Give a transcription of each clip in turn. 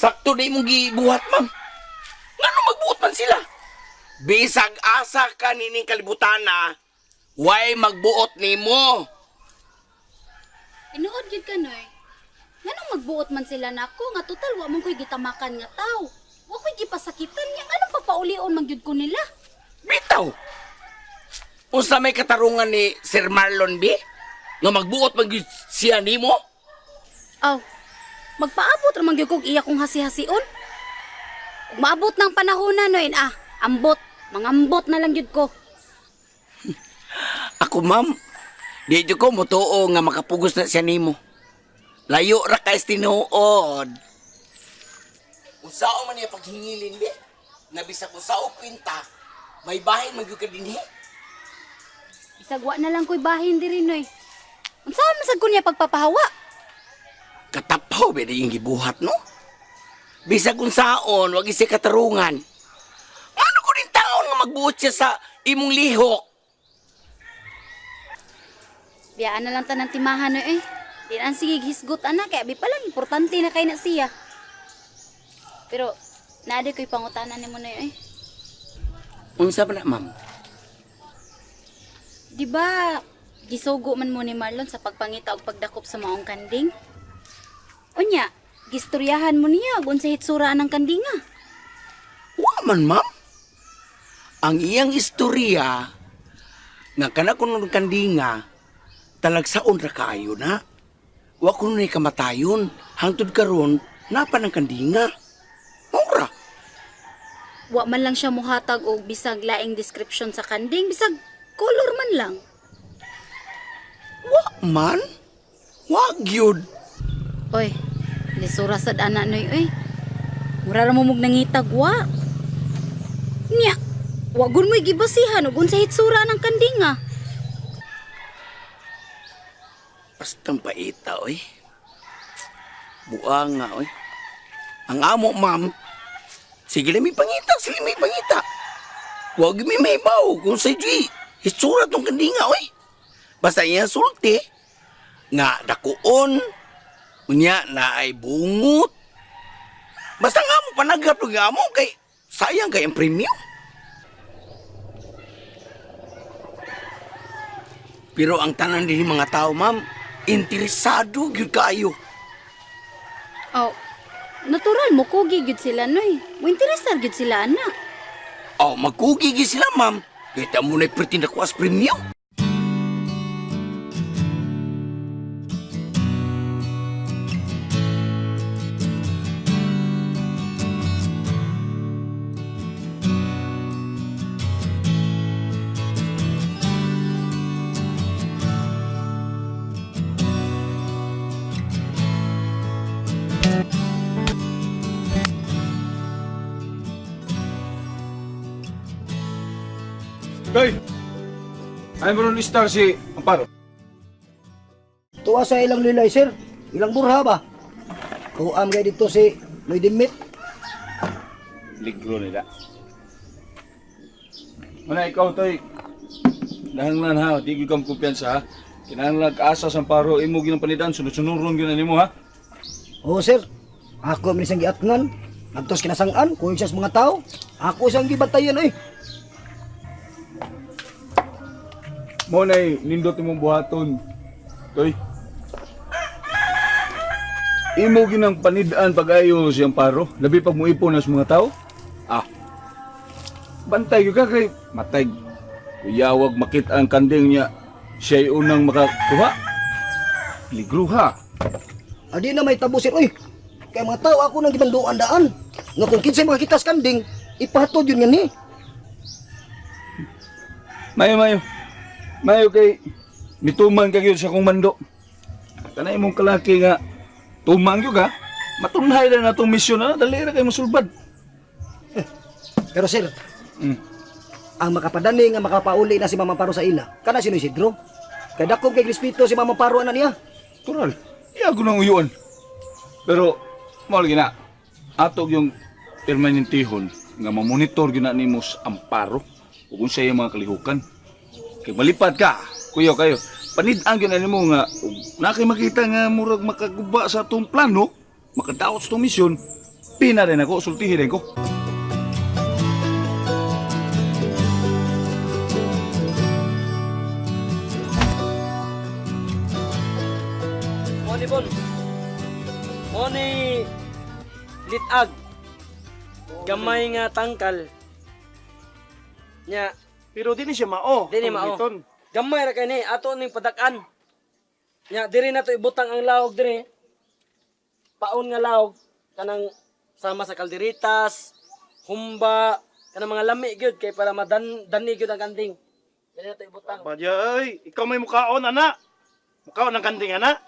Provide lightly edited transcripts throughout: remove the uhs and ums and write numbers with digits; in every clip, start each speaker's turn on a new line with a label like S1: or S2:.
S1: Sakto na imong gibuhat, ma'am. Ngano magbuot man sila? Bisag asa ka nining kalibutan na, way magbuot nimo.
S2: Tinuod gyud ka, Noy. Nganong magbuot man sila nako nga total wa man ko'y gitamakan nga taw. Wa ko'y gipasakitan niya nganong papaulion man gyud ko nila.
S1: Bitaw. Unsa may katarungan ni Sir Marlon B? Nga magbuot man gyud siya nimo?
S2: Aw, magpaabot ra man gyud kog iya kong hasi-hasion. Ug maabot ng panahon na, Noy, ah, ambot, mangambot na lang gyud ko.
S1: Ako, ma'am, di jud ko motuo nga makapugos na siya nimo. Layo ra kay tinuod. Unsaon man niya paghingilin be? Nga bisag unsaon kwenta, may bahin man gyud ka dinhi.
S2: Bisag wa na lang ko'y bahin diri, Noy. Unsaon man sad ko niya pagpapahawa?
S1: Katapaw be yung gibuhat no? Bisag unsaon, wag isi katarungan. Ano ko din taon nga magbuot siya sa imong lihok?
S2: Biyaan na lang tanan timahan, Noy, eh. Di na ang sige hisgot ana kay abi pa lang importante na kay na siya. Pero naa di ko'y pangutana nimo, Noy, eh.
S1: Unsa ba na, ma'am?
S2: Di ba gisugo man mo ni Marlon sa pagpangita og pagdakop sa maong kanding? Unya, gistoryahan mo niya og unsa hitsura ang kandinga.
S1: Wa man, ma'am. Ang iyang istorya nga kana kuno ng kandinga talagsaon ra kaayo na. Wa kuno ni kamatayon hangtod karon napa ng kandinga. Mura.
S2: Wa man lang siya muhatag og bisag laing description sa kanding, bisag color man lang.
S1: Wa man. Wa gyud.
S2: Oy, lisura sad ana noy oy. Mura ra mo mog nangitag wa. Nya, wa gun mo'y gibasihan og unsa hitsura ng kandinga.
S1: Bastang paita, oy. Buang nga, oy. Ang amo, ma'am. Sige lang may pangita, sige may pangita. Huwag may mahibaw kung sa Diyoi. Hitsura tong kandinga, oy. Basta iya sulti. Nga dakuon. Unya na ay bungot. Basta nga mo, panagrap ng amo kay sayang kay ang premium. Pero ang tanan din mga tao, ma'am, interesado gyud kaayo.
S2: Oh, natural mo kugi gyud sila noy. Mo interesar gyud sila ana.
S1: Oh, magkugi gyud sila, ma'am. Kita mo na pretend ako as premium.
S3: Hoy! Ay mo ron star si Amparo.
S4: Tuwa sa ilang lilay, sir. Ilang burha ba? Kuam kay dito si Noy Dimit.
S3: Ligro nila. Mana ikaw toy. Nahanglan ha, di gyud kam kumpiyansa ha. Kinahanglan kaasa sa Amparo imo ginang panidan sunod-sunuron gyud na nimo ha.
S4: Oo, sir. Ako man isang giatngan. Nagtos kinasangan, kuyog siya sa mga tao. Ako siyang gibantayan, eh.
S3: Mo nay nindot imong buhaton. Toy. Imo ginang panidaan pag-ayo si Amparo, labi pag muipon na sa mga tao. Ah. Bantay gyud ka kay matay. Kuyawag makita ang kanding niya, siya'y unang makakuha. Ligro ha.
S4: Adi na may tabo, sir, oy. Kaya mga tao, ako nang gibanduan daan. Nga kung kinsay makakita sa kanding, ipahatod yun nga ni.
S3: Mayo, mayo. Mayo kay nituman ka gyud sa akong mando. Kanay imong kalaki nga tumang gyud ka. Matunhay na natong misyon na dali ra kay mosulbad.
S4: Pero sir, ang makapadani nga makapauli na si Mama Paro sa ila, kana si Noy Isidro. Kay dakong kay respeto si Mama Paro ana niya.
S3: Tural. Iya ko nang uyuan. Pero mao lagi na ato yung permanentihon nga mamonitor gyud na nimo sa amparo ug unsa iyang mga kalihukan. Kay malipad ka, kuyo kayo. Panid-ang gyud na nimo nga ug na kay makita nga murag makaguba sa atong plano, makadaot sa atong misyon. Pina rin ako, sultihin rin ko.
S5: Moni bon. Moni litag. Gamay nga tangkal. Nya,
S6: Pero di ni siya mao.
S5: Di ni mao.
S6: Gamiton.
S5: Gamay ra kay ni ato ning padak-an. Nya diri na to ibutang ang lahog diri. Paon nga lahog kanang sama sa kalderitas, humba, kanang mga lami gyud kay para madan dani gyud ang kanding. Diri na to ibutang.
S6: Badya ay, ikaw may mukaon ana. Mukaon ang kanding ana.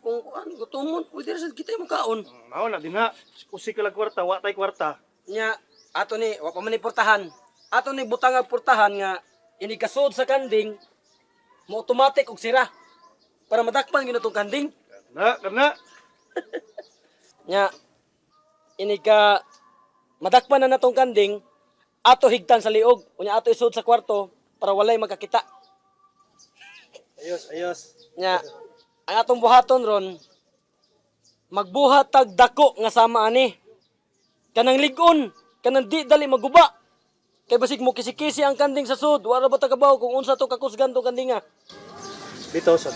S5: Kung kuan gutomon, pwede ra sad kita mo kaon.
S6: Mao na din ha. Usik ka lang kwarta, wa tay kwarta.
S5: Nya ato ni wa pa man ni portahan. Ato ni butang ang portahan nga ini kasod sa kanding mo automatic og sira para madakpan gyud atong kanding.
S6: Na, kana.
S5: Nya ini ka madakpan na natong kanding ato higtan sa liog unya ato isud sa kwarto para walay magkakita.
S6: Ayos, ayos.
S5: Nya ang atong buhaton ron magbuhat tag dako nga sama ani. Kanang lig-on, kanang di dali maguba. Kay basig mo kisi-kisi ang kanding sa sud, wala ba ta kabaw kung unsa to kakusgan tong kandinga.
S6: Dito sa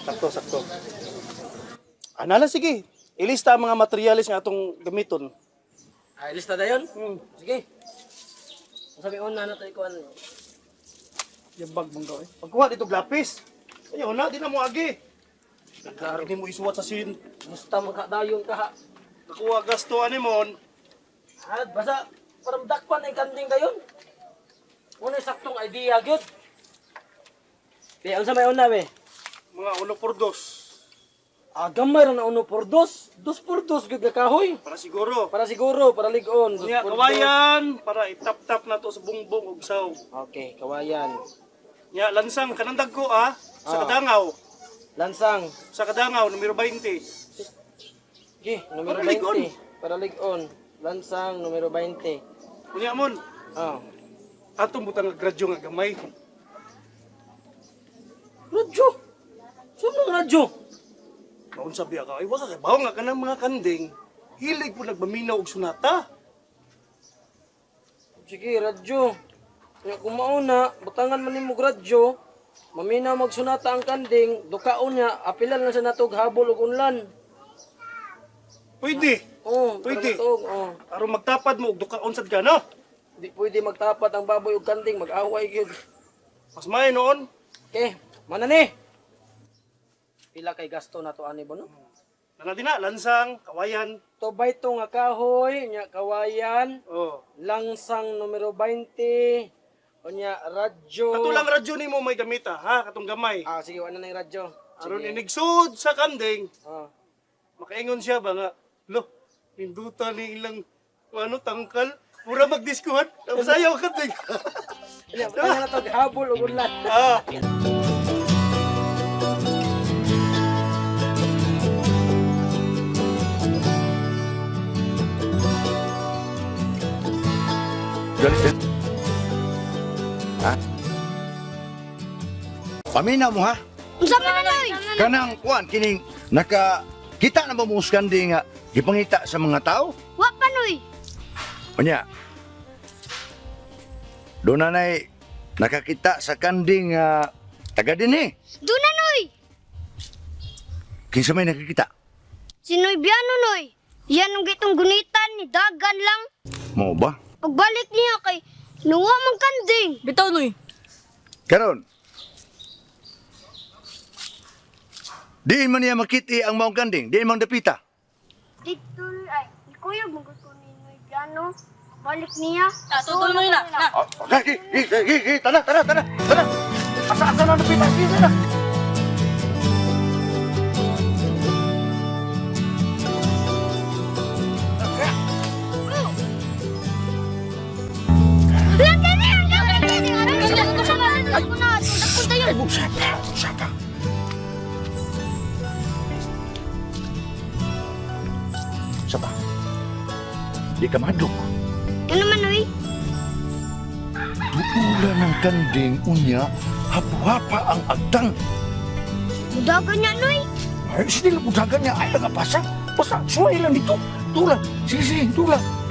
S6: sakto sakto. Ana lang sige. Ilista ang mga materyales nga atong gamiton.
S5: Ay, lista dayon. Sige. Sabi una na to ikuan.
S6: Yabag mong eh. Pagkuha dito lapis. Ayaw na, di na mo agi. Klaro ni mo isuwat sa sin.
S5: Musta magkadayon ka ha.
S6: Nakuha gasto ani mon.
S5: Ah, basta para madakpan ang kanding dayon. Una saktong idea gyud. Be, unsa may una be?
S6: Mga uno por dos.
S5: Ah, gamay ra na uno por dos. Dos por dos gyud nga kahoy.
S6: Para siguro.
S5: Para siguro, para lig-on. Dos
S6: Unya,
S5: por dos.
S6: kawayan para itap-tap na to sa bungbong ug saw.
S5: Okay, kawayan.
S6: Nya lansang kanang dagko ah sa
S5: Ah.
S6: Kadangaw.
S5: Lansang.
S6: Sa Kadangaw numero 20.
S5: Okay, numero
S6: Para lig-on.
S5: 20. Para lig-on. Lansang numero 20.
S6: Unya mon,
S5: Ah.
S6: atong butang nga gradyo nga gamay.
S5: Radyo. Saan ang radyo?
S6: Maunsa biya ka ay wa ka kabaw nga kanang mga kanding. Hilig po nagmaminaw og sunata.
S5: Sige, radyo. Nga kung mauna, butangan man nimo og radyo. Mamina magsunata ang kanding, dukaon niya, apilan lang sa natog habol ug unlan.
S6: Pwede.
S5: Oh, para
S6: Pwede.
S5: matuog, oh.
S6: Aron magtapad mo og dukaon sad ka no.
S5: Di pwede magtapat ang baboy ug kanding, mag-away gyud.
S6: Mas may noon.
S5: Okay, mana ni? Pila kay gasto na to ani ba no?
S6: Nana din na lansang, kawayan.
S5: Tubay to nga kahoy, nya kawayan,
S6: Oh.
S5: langsang numero 20, unya radyo.
S6: Katulang radyo nimo may gamita ha, katong gamay.
S5: Ah, sige, wala na yung radyo.
S6: Aron inigsud sa kanding,
S5: Ah.
S6: makaingon siya ba nga, lo, ninduta ni ilang ano tangkal, mura magdiskuhan, tapos ayaw kanding.
S5: Unya, butangan na to, habol ug unlan.
S6: ah.
S7: Galit. Ha? Paminaw mo ha?
S2: Unsa man na noy?
S7: Kanang kuan kining naka kita na ba mo uskandi nga gipangita sa mga tao?
S2: Wa pa noy.
S7: Unya. Doon na nay nakakita sa kanding nga taga dinhi.
S8: Doon na, Noy!
S7: Kinsa may nakakita?
S8: Si Noy Biano, Noy. Yan ang gitong gunitan ni Dagan lang.
S7: Mo ba?
S8: Pagbalik niya kay nuwa mang kanding.
S2: Bitaw noy.
S7: Karon. Diin man niya makiti ang maong kanding, diin man dapita.
S8: Dito ay, ikuyog mong gusto ni Noy Biano. Pagbalik niya.
S2: Tutol noy na. Na.
S7: Ah, okay, eh, eh, eh, eh, tara, tara, tara, tara. Asa-asa na dapita, sige na. Ay, usapa, usapa. Usapa. Di ka madlok.
S8: Ano man, Noy?
S7: Duula ng kanding unya, hapuhapa ang agtang.
S8: Dagan niya, Noy.
S7: Ay, sinila budagan niya, ay nagapasa. Basta, suway lang dito.
S3: Tula. Sige, sige, tula.